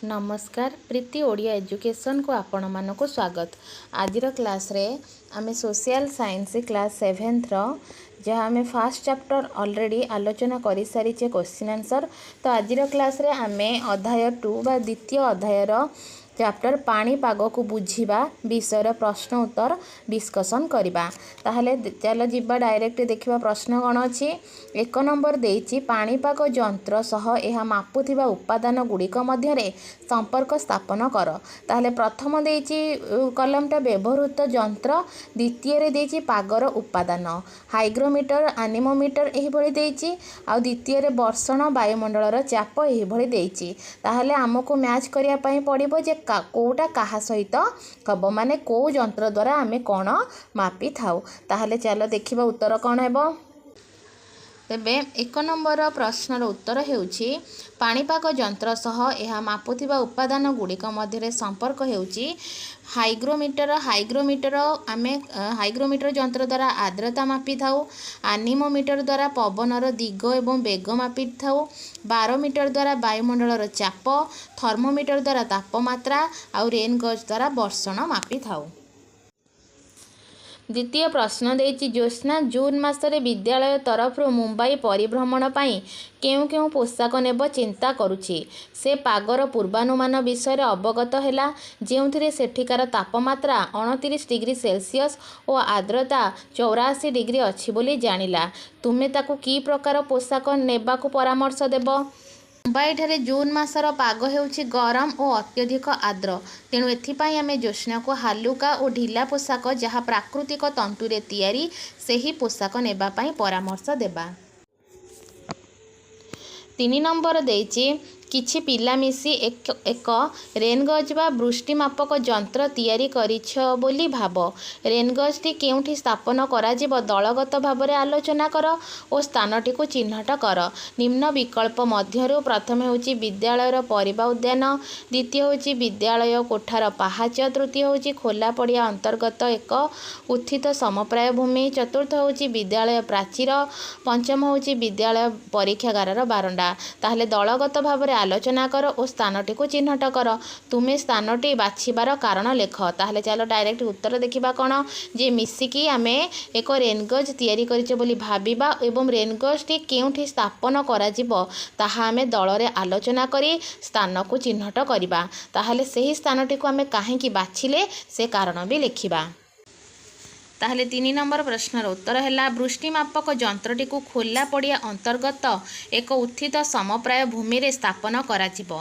ନମସ୍କାର, ପ୍ରୀତି ଓଡ଼ିଆ ଏଜୁକେସନ୍କୁ ଆପଣମାନଙ୍କୁ ସ୍ୱାଗତ। ଆଜିର କ୍ଲାସ୍ରେ ଆମେ ସୋସିଆଲ୍ ସାଇନ୍ସ କ୍ଲାସ୍ ସେଭେନ୍ଥର, ଯାହା ଆମେ ଫାର୍ଷ୍ଟ ଚାପ୍ଟର ଅଲରେଡ଼ି ଆଲୋଚନା କରିସାରିଛେ କୋଶ୍ଚିନ୍ ଆନ୍ସର୍, ତ ଆଜିର କ୍ଲାସ୍ରେ ଆମେ ଅଧ୍ୟାୟ ଟୁ ବା ଦ୍ୱିତୀୟ ଅଧ୍ୟାୟର ଚାପ୍ଟର ପାଣିପାଗକୁ ବୁଝିବା ବିଷୟର ପ୍ରଶ୍ନ ଉତ୍ତର ଡିସ୍କସନ୍ କରିବା। ତାହେଲେ ଚାଲ ଯିବା, ଡାଇରେକ୍ଟ ଦେଖିବା ପ୍ରଶ୍ନ କ'ଣ ଅଛି। 1 ନମ୍ବର ଦେଇଛି, ପାଣିପାଗ ଯନ୍ତ୍ର ସହ ଏହା ମାପୁଥିବା ଉପାଦାନ ଗୁଡ଼ିକ ମଧ୍ୟରେ ସମ୍ପର୍କ ସ୍ଥାପନ କର। ତାହେଲେ ପ୍ରଥମ ଦେଇଛି କଲମଟା ବ୍ୟବହୃତ ଯନ୍ତ୍ର, ଦ୍ୱିତୀୟରେ ଦେଇଛି ପାଗର ଉପାଦାନ ହାଇଗ୍ରୋମିଟର, ଆନିମୋମିଟର ଏହିଭଳି ଦେଇଛି, ଆଉ ଦ୍ୱିତୀୟରେ ବର୍ଷଣ, ବାୟୁମଣ୍ଡଳର ଚାପ ଏହିଭଳି ଦେଇଛି। ତାହେଲେ ଆମକୁ ମ୍ୟାଚ୍ କରିବା ପାଇଁ ପଡ଼ିବ ଯେ କେଉଁଟା କାହା ସହିତ ହେବ, ମାନେ କେଉଁ ଯନ୍ତ୍ର ଦ୍ୱାରା ଆମେ କ'ଣ ମାପିଥାଉ। ତାହେଲେ ଚାଲ ଦେଖିବା ଉତ୍ତର କ'ଣ ହେବ। ତେବେ 1 ନମ୍ବର ପ୍ରଶ୍ନର ଉତ୍ତର ହେଉଛି, ପାଣିପାଗ ଯନ୍ତ୍ର ସହ ଏହା ମାପୁଥିବା ଉପାଦାନ ଗୁଡ଼ିକ ମଧ୍ୟରେ ସମ୍ପର୍କ ହେଉଛି ହାଇଗ୍ରୋମିଟର। ହାଇଗ୍ରୋମିଟର, ଆମେ ହାଇଗ୍ରୋମିଟର ଯନ୍ତ୍ର ଦ୍ୱାରା ଆର୍ଦ୍ରତା ମାପିଥାଉ। ଆନିମୋମିଟର ଦ୍ୱାରା ପବନର ଦିଗ ଏବଂ ବେଗ ମାପିଥାଉ। ବାରୋମିଟର ଦ୍ୱାରା ବାୟୁମଣ୍ଡଳର ଚାପ, ଥର୍ମୋମିଟର ଦ୍ୱାରା ତାପମାତ୍ରା ଆଉ ରେନ୍ ଗଜ୍ ଦ୍ୱାରା ବର୍ଷଣ ମାପିଥାଉ। ଦ୍ୱିତୀୟ ପ୍ରଶ୍ନ ଦେଇଛି, ଜ୍ୟୋତ୍ସ୍ନା ଜୁନ୍ ମାସରେ ବିଦ୍ୟାଳୟ ତରଫରୁ ମୁମ୍ବାଇ ପରିଭ୍ରମଣ ପାଇଁ କେଉଁ କେଉଁ ପୋଷାକ ନେବ ଚିନ୍ତା କରୁଛି। ସେ ପାଗର ପୂର୍ବାନୁମାନ ବିଷୟରେ ଅବଗତ ହେଲା, ଯେଉଁଥିରେ ସେଠିକାର ତାପମାତ୍ରା 29 ଡିଗ୍ରୀ ସେଲସିୟସ୍ ଓ ଆର୍ଦ୍ରତା 84 ଡିଗ୍ରୀ ଅଛି ବୋଲି ଜାଣିଲା। ତୁମେ ତାକୁ କି ପ୍ରକାର ପୋଷାକ ନେବାକୁ ପରାମର୍ଶ ଦେବ? ମୁମ୍ବାଇଠାରେ ଜୁନ୍ ମାସର ପାଗ ହେଉଛି ଗରମ ଓ ଅତ୍ୟଧିକ ଆର୍ଦ୍ର। ତେଣୁ ଏଥିପାଇଁ ଆମେ ଜ୍ୟୋତ୍ସ୍ନାକୁ ହାଲୁକା ଓ ଢିଲା ପୋଷାକ, ଯାହା ପ୍ରାକୃତିକ ତନ୍ତୁରେ ତିଆରି, ସେହି ପୋଷାକ ନେବା ପାଇଁ ପରାମର୍ଶ ଦେବା। 3 ନମ୍ବର ଦେଇଛି, କିଛି ପିଲା ମିଶି ଏକ ରେନ୍ଗଜ୍ ବା ବୃଷ୍ଟିମାପକ ଯନ୍ତ୍ର ତିଆରି କରିଛ ବୋଲି ଭାବ। ରେନ୍ଗଜ୍ଟି କେଉଁଠି ସ୍ଥାପନ କରାଯିବ ଦଳଗତ ଭାବରେ ଆଲୋଚନା କର ଓ ସ୍ଥାନଟିକୁ ଚିହ୍ନଟ କର। ନିମ୍ନ ବିକଳ୍ପ ମଧ୍ୟରୁ ପ୍ରଥମେ ହେଉଛି ବିଦ୍ୟାଳୟର ପରିବା ଉଦ୍ୟାନ, ଦ୍ୱିତୀୟ ହେଉଛି ବିଦ୍ୟାଳୟ କୋଠାର ପାହାଚ, ତୃତୀୟ ହେଉଛି ଖୋଲା ପଡ଼ିଆ ଅନ୍ତର୍ଗତ ଏକ ଉତ୍ଥିତ ସମପ୍ରାୟ ଭୂମି, ଚତୁର୍ଥ ହେଉଛି ବିଦ୍ୟାଳୟ ପ୍ରାଚୀର, ପଞ୍ଚମ ହେଉଛି ବିଦ୍ୟାଳୟ ପରୀକ୍ଷାଗାରର ବାରଣ୍ଡା। ତାହେଲେ ଦଳଗତ ଭାବରେ ଆଲୋଚନା କର ଓ ସ୍ଥାନଟିକୁ ଚିହ୍ନଟ କର। ତୁମେ ସ୍ଥାନଟି ବାଛିବାର କାରଣ ଲେଖ। ତାହେଲେ ଚାଲ ଡାଇରେକ୍ଟ ଉତ୍ତର ଦେଖିବା କ'ଣ, ଯେ ମିଶିକି ଆମେ ଏକ ରେନ୍ଗଜ୍ ତିଆରି କରିଛେ ବୋଲି ଭାବିବା ଏବଂ ରେନ୍ଗଜ୍ଟି କେଉଁଠି ସ୍ଥାପନ କରାଯିବ ତାହା ଆମେ ଦଳରେ ଆଲୋଚନା କରି ସ୍ଥାନକୁ ଚିହ୍ନଟ କରିବା। ତାହେଲେ ସେହି ସ୍ଥାନଟିକୁ ଆମେ କାହିଁକି ବାଛିଲେ ସେ କାରଣ ବି ଲେଖିବା। ତାହେଲେ 3 ନମ୍ବର ପ୍ରଶ୍ନର ଉତ୍ତର ହେଲା, ବୃଷ୍ଟିମାପକ ଯନ୍ତ୍ରଟିକୁ ଖୋଲା ପଡ଼ିଆ ଅନ୍ତର୍ଗତ ଏକ ଉତ୍ଥିତ ସମପ୍ରାୟ ଭୂମିରେ ସ୍ଥାପନ କରାଯିବ,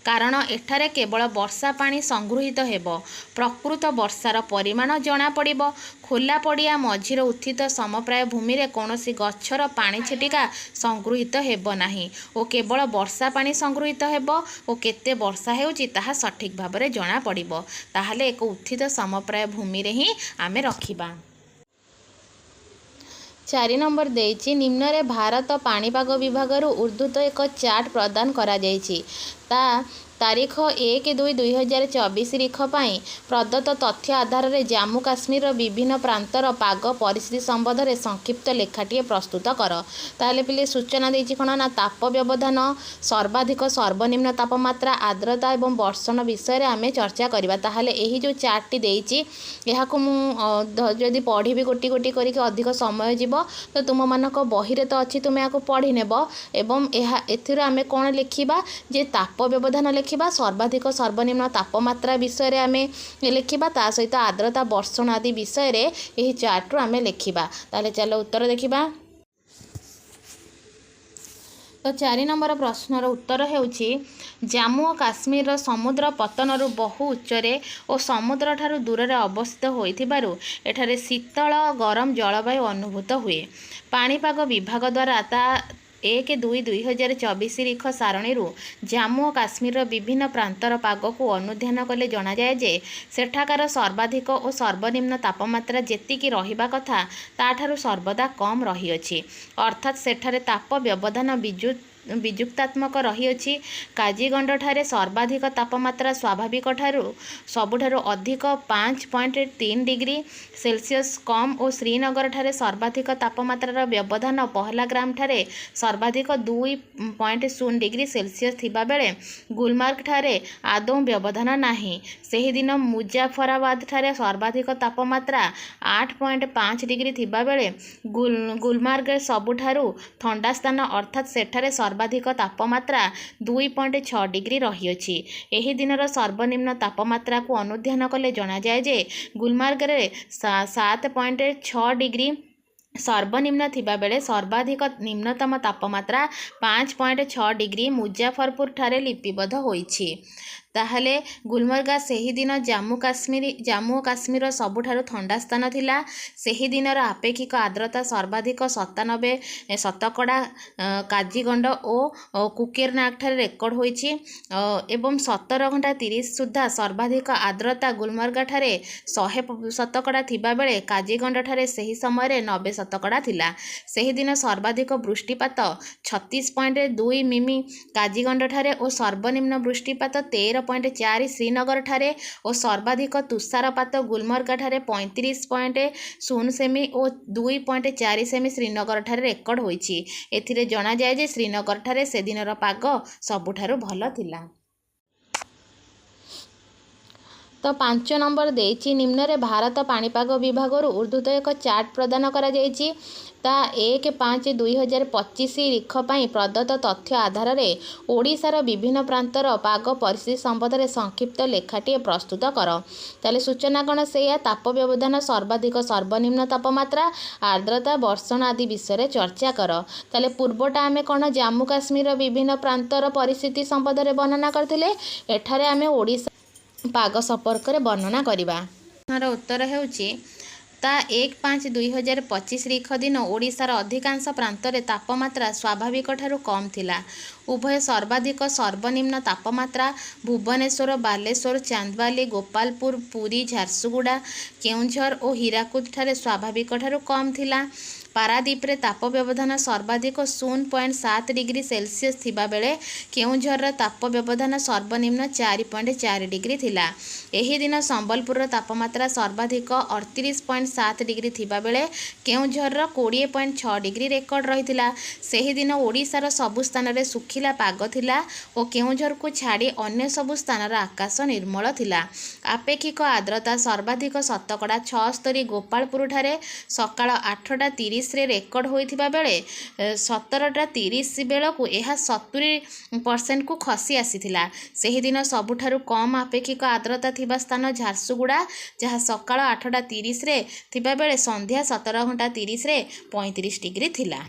କାରଣ ଏଠାରେ କେବଳ ବର୍ଷା ପାଣି ସଂଗୃହୀତ ହେବ, ପ୍ରକୃତ ବର୍ଷାର ପରିମାଣ ଜଣାପଡ଼ିବ। ଖୋଲା ପଡ଼ିଆ ମଝିର ଉତ୍ଥିତ ସମପ୍ରାୟ ଭୂମିରେ କୌଣସି ଗଛର ପାଣି ଛିଟିକା ସଂଗୃହୀତ ହେବ ନାହିଁ ଓ କେବଳ ବର୍ଷା ପାଣି ସଂଗୃହୀତ ହେବ ଓ କେତେ ବର୍ଷା ହେଉଛି ତାହା ସଠିକ୍ ଭାବରେ ଜଣାପଡ଼ିବ। ତାହେଲେ ଏକ ଉତ୍ଥିତ ସମପ୍ରାୟ ଭୂମିରେ ହିଁ ଆମେ ରଖିବା। 4 ନମ୍ବର ଦେଇଛି, ନିମ୍ନରେ ଭାରତ ପାଣିପାଗ ବିଭାଗରୁ ଉଦ୍ଧୃତ ଏକ ଚାର୍ଟ ପ୍ରଦାନ କରାଯାଇଛି। ତା ତାରିଖ 1/2/2024 ରିଖ ପାଇଁ ପ୍ରଦତ୍ତ ତଥ୍ୟ ଆଧାରରେ ଜାମ୍ମୁ କାଶ୍ମୀରର ବିଭିନ୍ନ ପ୍ରାନ୍ତର ପାଗ ପରିସ୍ଥିତି ସମ୍ବନ୍ଧରେ ସଂକ୍ଷିପ୍ତ ଲେଖାଟିଏ ପ୍ରସ୍ତୁତ କର। ତାହେଲେ ପିଲେ, ସୂଚନା ଦେଇଛି କ'ଣ ନା ତାପ ବ୍ୟବଧାନ, ସର୍ବାଧିକ ସର୍ବନିମ୍ନ ତାପମାତ୍ରା, ଆର୍ଦ୍ରତା ଏବଂ ବର୍ଷଣ ବିଷୟରେ ଆମେ ଚର୍ଚ୍ଚା କରିବା। ତାହେଲେ ଏହି ଯେଉଁ ଚାର୍ଟଟି ଦେଇଛି, ଏହାକୁ ମୁଁ ଯଦି ପଢ଼ିବି ଗୋଟି ଗୋଟି କରିକି ଅଧିକ ସମୟ ଯିବ। ତ ତୁମମାନଙ୍କ ବହିରେ ତ ଅଛି, ତୁମେ ଏହାକୁ ପଢ଼ି ନେବ। ଏବଂ ଏହା ଏଥିରୁ ଆମେ କ'ଣ ଲେଖିବା ଯେ ତାପ ବ୍ୟବଧାନ ଲେଖିବା, ସର୍ବାଧିକ ସର୍ବନିମ୍ନ ତାପମାତ୍ରା ବିଷୟରେ ଆମେ ଲେଖିବା, ତା ସହିତ ଆର୍ଦ୍ରତା, ବର୍ଷଣ ଆଦି ବିଷୟରେ ଏହି ଚାର୍ଟରୁ ଆମେ ଲେଖିବା। ତାହେଲେ ଚାଲ ଉତ୍ତର ଦେଖିବା। ତ 4 ନମ୍ବର ପ୍ରଶ୍ନର ଉତ୍ତର ହେଉଛି, ଜାମ୍ମୁ ଓ କାଶ୍ମୀରର ସମୁଦ୍ର ପତନରୁ ବହୁ ଉଚ୍ଚରେ ଓ ସମୁଦ୍ରଠାରୁ ଦୂରରେ ଅବସ୍ଥିତ ହୋଇଥିବାରୁ ଏଠାରେ ଶୀତଳ ଗରମ ଜଳବାୟୁ ଅନୁଭୂତ ହୁଏ। ପାଣିପାଗ ବିଭାଗ ଦ୍ୱାରା ତା 1/2/2024 ରିଖ ସାରଣୀରୁ ଜାମ୍ମୁ ଓ କାଶ୍ମୀରର ବିଭିନ୍ନ ପ୍ରାନ୍ତର ପାଗକୁ ଅନୁଧ୍ୟାନ କଲେ ଜଣାଯାଏ ଯେ ସେଠାକାର ସର୍ବାଧିକ ଓ ସର୍ବନିମ୍ନ ତାପମାତ୍ରା ଯେତିକି ରହିବା କଥା ତା'ଠାରୁ ସର୍ବଦା କମ୍ ରହିଅଛି। ଅର୍ଥାତ୍ ସେଠାରେ ତାପ ବ୍ୟବଧାନ ବିଦ୍ୟୁତ୍ ବିଯୁକ୍ତାତ୍ମକ ରହିଅଛି। କାଜିଗଣ୍ଡଠାରେ ସର୍ବାଧିକ ତାପମାତ୍ରା ସ୍ୱାଭାବିକଠାରୁ ସବୁଠାରୁ ଅଧିକ 5.3 ଡିଗ୍ରୀ ସେଲସିୟସ୍ କମ୍ ଓ ଶ୍ରୀନଗରଠାରେ ସର୍ବାଧିକ ତାପମାତ୍ରାର ବ୍ୟବଧାନ ପହଲଗାମଠାରେ ସର୍ବାଧିକ 2.0 ଡିଗ୍ରୀ ସେଲସିୟସ୍ ଥିବାବେଳେ ଗୁଲମାର୍ଗଠାରେ ଆଦୌ ବ୍ୟବଧାନ ନାହିଁ। ସେହିଦିନ ମୁଜାଫରାବାଦଠାରେ ସର୍ବାଧିକ ତାପମାତ୍ରା 8.5 ଡିଗ୍ରୀ ଥିବାବେଳେ ଗୁଲମାର୍ଗ ସବୁଠାରୁ ଥଣ୍ଡା ସ୍ଥାନ, ଅର୍ଥାତ୍ ସେଠାରେ ସର୍ବାଧିକ ତାପମାତ୍ରା 2.6 ଡିଗ୍ରୀ ରହିଅଛି। ଏହି ଦିନର ସର୍ବନିମ୍ନ ତାପମାତ୍ରାକୁ ଅନୁଧ୍ୟାନ କଲେ ଜଣାଯାଏ ଯେ ଗୁଲମାର୍ଗରେ 7.6 ଡିଗ୍ରୀ ସର୍ବନିମ୍ନ ଥିବାବେଳେ ସର୍ବାଧିକ ନିମ୍ନତମ ତାପମାତ୍ରା 5.6 ଡିଗ୍ରୀ ମୁଜାଫରପୁରଠାରେ ଲିପିବଦ୍ଧ ହୋଇଛି। ତାହେଲେ ଗୁଲମର୍ଗା ସେହିଦିନ ଜାମ୍ମୁ ଓ କାଶ୍ମୀରର ସବୁଠାରୁ ଥଣ୍ଡା ସ୍ଥାନ ଥିଲା। ସେହି ଦିନର ଆପେକ୍ଷିକ ଆର୍ଦ୍ରତା ସର୍ବାଧିକ 97 ଶତକଡ଼ା କାଜିଗଣ୍ଡ ଓ କୁକେରନାଗଠାରେ ରେକର୍ଡ ହୋଇଛି ଏବଂ 17 ଘଣ୍ଟା 30 ସୁଦ୍ଧା ସର୍ବାଧିକ ଆର୍ଦ୍ରତା ଗୁଲମର୍ଗାଠାରେ 100 ଶତକଡ଼ା ଥିବାବେଳେ କାଜିଗଣ୍ଡଠାରେ ସେହି ସମୟରେ 90 ଶତକଡ଼ା ଥିଲା। ସେହିଦିନ ସର୍ବାଧିକ ବୃଷ୍ଟିପାତ 36.2 ମିମି କାଜିଗଣ୍ଡଠାରେ ଓ ସର୍ବନିମ୍ନ ବୃଷ୍ଟିପାତ 13.4 ଶ୍ରୀନଗରଠାରେ ଓ ସର୍ବାଧିକ ତୁଷାରପାତ ଗୁଲମର୍ଗାଠାରେ 35.0 ସେମି ଓ 2.4 ସେମି ଶ୍ରୀନଗରଠାରେ ରେକର୍ଡ ହୋଇଛି। ଏଥିରେ ଜଣାଯାଏ ଯେ ଶ୍ରୀନଗରଠାରେ ସେଦିନର ପାଗ ସବୁଠାରୁ ଭଲ ଥିଲା। ତ 5 ନମ୍ବର ଦେଇଛି, ନିମ୍ନରେ ଭାରତ ପାଣିପାଗ ବିଭାଗରୁ ଉଦ୍ଧୃତ ଏକ ଚାର୍ଟ ପ୍ରଦାନ କରାଯାଇଛି। ତା 1/5/2025 ରିଖ ପାଇଁ ପ୍ରଦତ୍ତ ତଥ୍ୟ ଆଧାରରେ ଓଡ଼ିଶାର ବିଭିନ୍ନ ପ୍ରାନ୍ତର ପାଗ ପରିସ୍ଥିତି ସମ୍ବନ୍ଧରେ ସଂକ୍ଷିପ୍ତ ଲେଖାଟିଏ ପ୍ରସ୍ତୁତ କର। ତାହେଲେ ସୂଚନା କ'ଣ ସେଇଆ, ତାପ ବ୍ୟବଧାନ, ସର୍ବାଧିକ ସର୍ବନିମ୍ନ ତାପମାତ୍ରା, ଆର୍ଦ୍ରତା, ବର୍ଷଣ ଆଦି ବିଷୟରେ ଚର୍ଚ୍ଚା କର। ତାହେଲେ ପୂର୍ବଟା ଆମେ କ'ଣ ଜାମ୍ମୁ କାଶ୍ମୀରର ବିଭିନ୍ନ ପ୍ରାନ୍ତର ପରିସ୍ଥିତି ସମ୍ବନ୍ଧରେ ବର୍ଣ୍ଣନା କରିଥିଲେ, ଏଠାରେ ଆମେ ଓଡ଼ିଶା ପାଗ ସମ୍ପର୍କରେ ବର୍ଣ୍ଣନା କରିବା। ପ୍ରଶ୍ନର ଉତ୍ତର ହେଉଛି, ତା 1/5/2025 ରିଖ ଦିନ ଓଡ଼ିଶାର ଅଧିକାଂଶ ପ୍ରାନ୍ତରେ ତାପମାତ୍ରା ସ୍ୱାଭାବିକଠାରୁ କମ୍ ଥିଲା। ଉଭୟ ସର୍ବାଧିକ ସର୍ବନିମ୍ନ ତାପମାତ୍ରା ଭୁବନେଶ୍ୱର, ବାଲେଶ୍ୱର, ଚାନ୍ଦବାଲି, ଗୋପାଳପୁର, ପୁରୀ, ଝାରସୁଗୁଡ଼ା, କେଉଁଝର ଓ ହୀରାକୁଦଠାରେ ସ୍ୱାଭାବିକଠାରୁ କମ୍ ଥିଲା। ପାରାଦୀପରେ ତାପ ବ୍ୟବଧାନ ସର୍ବାଧିକ 0.7 ଡିଗ୍ରୀ ସେଲସିୟସ୍ ଥିବାବେଳେ କେଉଁଝରର ତାପ ବ୍ୟବଧାନ ସର୍ବନିମ୍ନ 4.4 ଡିଗ୍ରୀ ଥିଲା। ଏହି ଦିନ ସମ୍ବଲପୁରର ତାପମାତ୍ରା ସର୍ବାଧିକ 38.7 ଡିଗ୍ରୀ ଥିବାବେଳେ କେଉଁଝରର 20.6 ଡିଗ୍ରୀ ରେକର୍ଡ ରହିଥିଲା। ସେହିଦିନ ଓଡ଼ିଶାର ସବୁ ସ୍ଥାନରେ ଶୁଖିଲା ପାଗ ଥିଲା ଓ କେଉଁଝରକୁ ଛାଡ଼ି ଅନ୍ୟ ସବୁ ସ୍ଥାନର ଆକାଶ ନିର୍ମଳ ଥିଲା। ଆପେକ୍ଷିକ ଆର୍ଦ୍ରତା ସର୍ବାଧିକ ଶତକଡ଼ା 76 ଗୋପାଳପୁରଠାରେ ସକାଳ 8ଟା 30ରେ ରେକର୍ଡ ହୋଇଥିବା ବେଳେ 17ଟା 30 ବେଳକୁ ଏହା 70%କୁ ଖସି ଆସିଥିଲା। ସେହିଦିନ ସବୁଠାରୁ କମ୍ ଆପେକ୍ଷିକ ଆର୍ଦ୍ରତା ଥିବା ସ୍ଥାନ ଝାରସୁଗୁଡ଼ା, ଯାହା ସକାଳ 8ଟା 30ରେ ଥିବାବେଳେ ସନ୍ଧ୍ୟା 17 ଘଣ୍ଟା 30ରେ 35 ଡିଗ୍ରୀ ଥିଲା।